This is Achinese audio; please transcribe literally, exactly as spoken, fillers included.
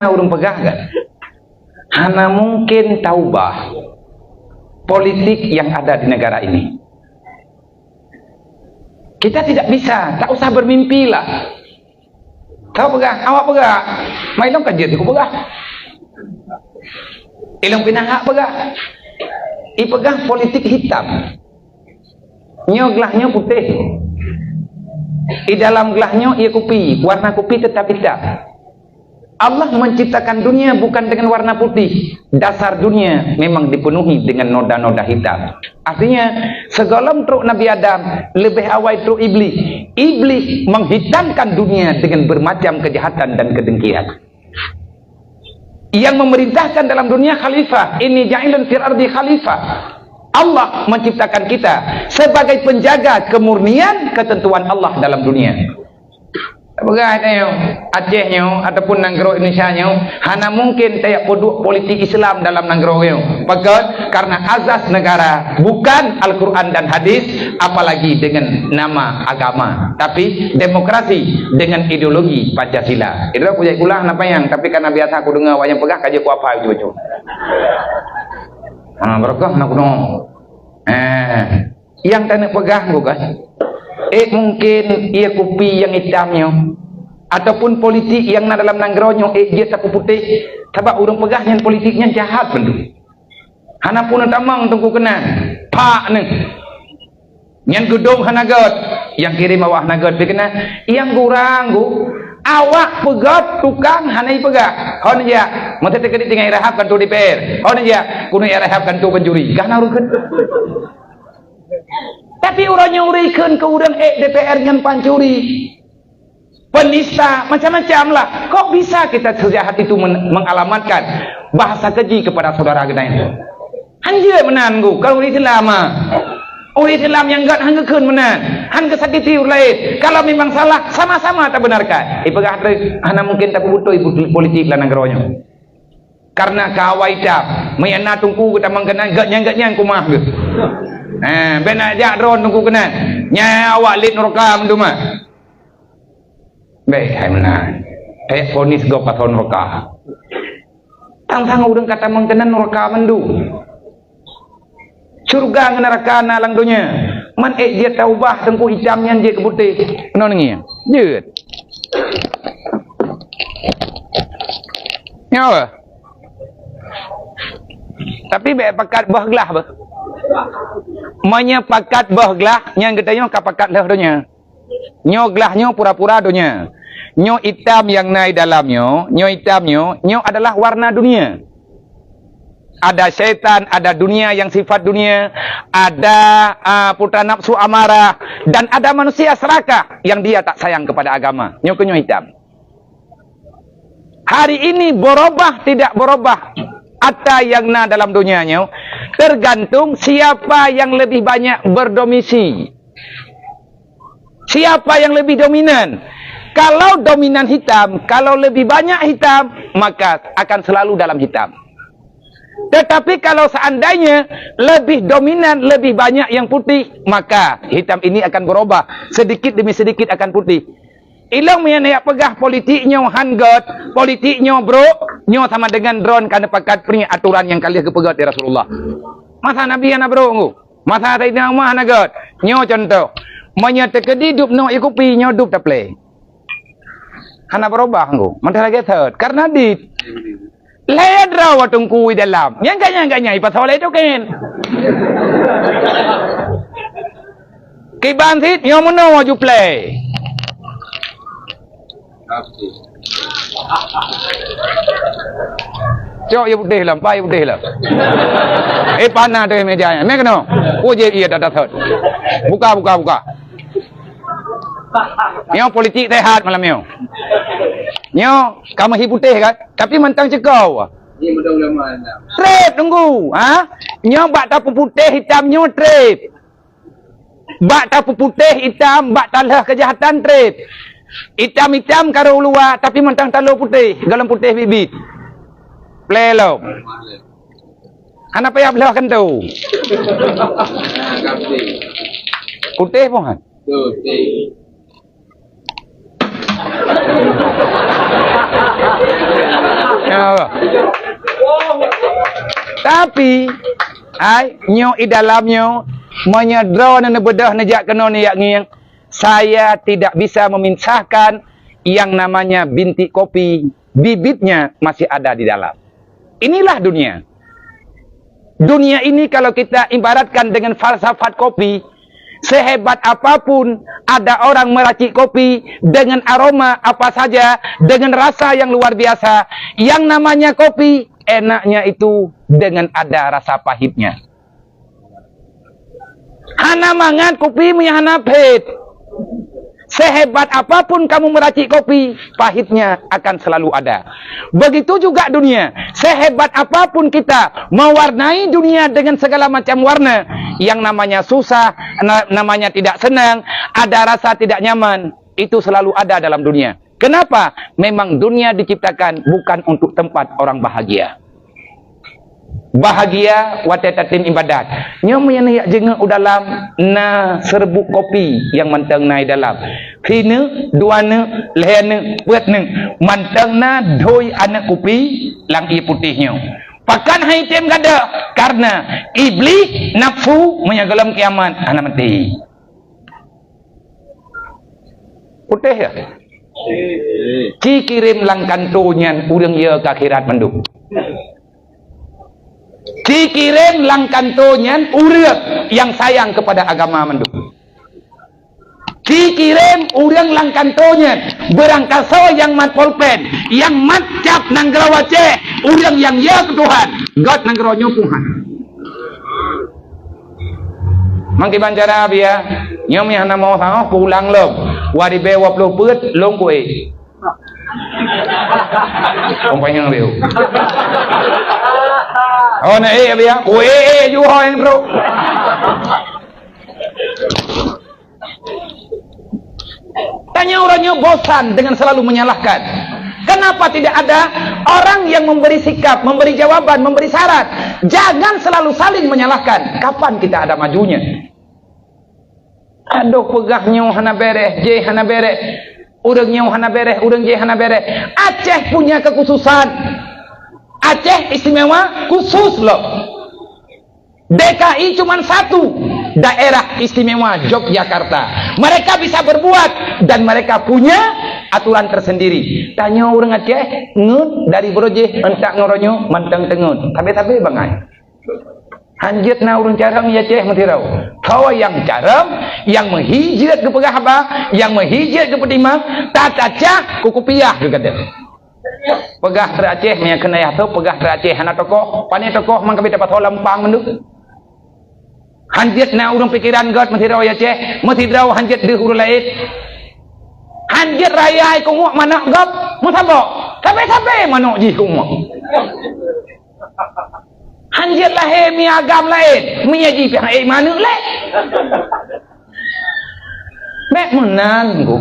ureuëng peugah kan? Hana mungkin taubah politik yang ada di negara ini. Kita tidak bisa, tak usah bermimpilah. Kau peugah, awak peugah. Mai lôn ka jeuet ku peugah. Ilôn pinah hak peugah. Ipeugah politik hitam. Nyoe glah nyoe putéh. Di dalam glah nyoe ie kupi, warna kupi tetap hitam. Allah menciptakan dunia bukan dengan warna putih. Dasar dunia memang dipenuhi dengan noda-noda hitam. Artinya, segohlom trok Nabi Adam, leubeh awai trok Iblih. Iblih menghitamkan dunia dengan bermacam kejahatan dan kedengkian. Yang memerintahkan dalam dunia khalifah, ini ja'ilun fil ardi khalifah. Allah menciptakan kita sebagai penjaga kemurnian ketentuan Allah dalam dunia. Peugah nyoe, Aceh nyoe ataupun nanggroe Indonesia nyoe hana mungkin tajak peuduek politik Islam dalam nanggroe nyoe. Pakon? Karena azas negara bukan Al-Quran dan hadis, apalagi dengan nama agama, tapi demokrasi dengan ideologi Pancasila. Itu aku jadi ulah hana panyang, tapi karena biasa aku dengar awak nyang peugah ka jeuet ku hafal bacut-bacut. Ha, barokah na kuno. Eh, nyang taneuk peugah ku kan? Eh, mungkin ie kupi nyang hitam nyoe ataupun politik nyang na dalam nanggroe nyoe, eh, jeuet tapeuputéh. Sabab ureuëng peugah nyan politik nyan jahat mandum. Hana pun tamong teungku keunan. Pak neh. Nyan geudong hana gét. Nyang kirém awak hana gét pi keunan. Nyang gurang gu, awak peugét tukang hana ipeugah. Hon jak, meuteuk teukeudi tinggai rahab kanto D P R. Hon jak, keuneuk jak rahab kanto pencuri. Ka na ureuëng kheun. Tapi uroe nyoe ureuëng kheun keu ureuëng ék D P R nyan pancuri. Penista, macam-macam lah. Kok bisa kita sejahat itu men-, mengalamatkan bahasa keji kepada saudara kita itu? Hanjeuet meunan gu, kalau ureuëng Islam ah. Ureuëng Islam nyang gét han geukheun meunan, han geusakiti ureuëng laén. Kalau memang salah, sama-sama tabenarkan. Ipeugah treuk, hana mungkin tapeubeutôi politik lam nanggroe nyoe. Karena ka awai hitam, meunyo na teungku geutamong keunan, gét nyan, gét nyan kumah geuh. Eh, bèk na jak droe teungku keunan. Nyan awak lét nuraka mandum ah. Bèk hai meunan. Tayue vonis gob pasoe nuraka. Tang-tang ureuëng ka tamong keunan nuraka mandum. Syeuruga ngon nuraka na lam donya. Man ék jeuet taubah teungku hitam nyan jeuet keu putéh. Keunoe neungieng. Jeuet. Nyoe. Tapi bèk pakat boh glah beuh. Meunyo pakat boh glah, nyan geutanyoe ka pakat lheueh donya. Nyoe glah nyoe pura-pura donya. Nyoe itam nyang na i dalam nyoe, nyoe itam nyoe, nyoe adalah warna dunia. Ada syaitan, ada dunia yang sifat dunia, ada, ah, putra nafsu amarah, dan ada manusia serakah yang dia tak sayang kepada agama. Nyoe keuh nyoe itam. Hari ini berubah tidak berubah, ata nyang na dalam donya nyoe tergantung siapa yang lebih banyak berdomisi. Siapa yang lebih dominan? Kalau dominan hitam, kalau lebih banyak hitam, maka akan selalu dalam hitam. Tetapi kalau seandainya lebih dominan, lebih banyak yang putih, maka hitam ini akan berubah. Sedikit demi sedikit akan putih. Ilong meunyo neujak peugah politik nyoe han gét, politik nyoe brok, nyoe sama dengan droe ka neupakat peue atoran nyang ka lheueh geupeugét lé Rasulullah. Masa Nabi hana brok ngu. Masa Saidina Umar hana gét. Nyoe contoh. Meunyo teukeudi dub noe ie kupi, nyoe dub taplé. Hana beurubah ngu. Mantong lagée thot. Karena di lhée droe teungku i dalam. Nyang ka nyang ka nyang ipasoe lé token. Kiban sit nyoe meunoe juplé. Cok ie putéh lom, pa ie putéh lom. Eh, pana deh meja nyan. Mé keunoe. Oh, jép ie dah thot. Buka, buka, buka. Nyoe politik sehat malam nyoe. Nyoe ka meuhi putéh kan, tapi mantong ceukoe. Treb teungku, ha? Nyoe bak tapeuputéh itam nyoe treb. Bak tapeuputéh itam, bak talheueh keujahatan treb. Itam-itam ka rôh luwa, tapi mantong talo putéh, gohlom putéh biet-biet. Plé lom. Hana payah bleuh keuntô. Putéh pun han. Tapi, ai, nyoe i dalam nyoe, meunyoe droeneuh neubeudôh neujak keunoe neujak ngieng, saya tidak bisa memisahkan yang namanya bintik kopi, bibitnya masih ada di dalam. Inilah dunia. Dunia ini kalau kita ibaratkan dengan falsafat kopi, sehebat apapun ada orang meracik kopi dengan aroma apa saja, dengan rasa yang luar biasa, yang namanya kopi enaknya itu dengan ada rasa pahitnya. Hana mangat kupi meunyo hana phet. Sehebat apapun kamu meracik kopi, pahitnya akan selalu ada. Begitu juga dunia. Sehebat apapun kita mewarnai dunia dengan segala macam warna, yang namanya susah, na-, namanya tidak senang, ada rasa tidak nyaman, itu selalu ada dalam dunia. Kenapa? Memang dunia diciptakan bukan untuk tempat orang bahagia. Bahagia watée tatem ibadat. Nyoe meunyoe jak jeuet u dalam, na seureubuk kopi nyang mantong na i dalam. Sineuk, dua neuk, lhée neuk, peuet neuk. Mantong na dhui aneuk kupi lam ié putéh nyoe. Pakon han item gadôh? Karena iblih nafsu meunyoe gohlom kiamat hana maté. Putéh ya? Ci kirém lam kantô nyan ureuëng ya keu akhirat mandum. Ci kirém lam kantô nyan ureuëng nyang sayang kepada agama mandum. Ci kirém ureuëng lam kantô nyan, beurangkasoe nyang mat polpen, nyang mat cap nanggroe Aceh, ureuëng nyang ya keu Tuhan, gét nanggroe nyoe Tuhan. Mangkiban cara biya, nyoe meuh hana mau sahoh, kuulang lom. Dua ribée dua ploh peuet, lôn kuék. Kompanyang liu. Oh, na ék biya, kuék ék ju ho nyang trok. Tanya orang nyoe bosan dengan selalu menyalahkan. Kenapa tidak ada orang yang memberi sikap, memberi jawaban, memberi syarat? Jangan selalu saling menyalahkan. Kapan kita ada majunya? Aduh, peugah nyoe hana bereh, jéh hana bereh. Ureuëng nyoe hana bereh, ureuëng jéh hana bereh. Aceh punya kekhususan. Aceh istimewa khusus loh. D K I cuma satu, Daerah Istimewa Yogyakarta. Mereka bisa berbuat dan mereka punya aturan tersendiri. Tanya orang Aceh, ngut dari Brojeh, entak ngon uroe nyoe, mantong teungut. Tabe-tabe bangai. Hanjeuet na ureuëng carông ya Aceh meusidroe. Tho nyang carông, nyang meuhijeuet geupeugah haba, nyang meuhijeuet geupeutimang, tatacah kukupiah geugadeuh. Peugah trok Aceh, meunyo keuneuk yah tho, peugah trok Aceh hana tokoh, pane tokoh mang kabi tapasoe lampang mandum. Hanjeuet na ureuëng pikeran gét meusidroe ya Aceh, meusidroe hanjeuet deuh ureuëng laén. Hanjeuet raya ai kungok manok gop, meusaboh. Sabe-sabe manok jih kungok. Hanjeuet lahé mi agam laén, meunyo jih pih ék manok lé. Bék meunan, Teungku.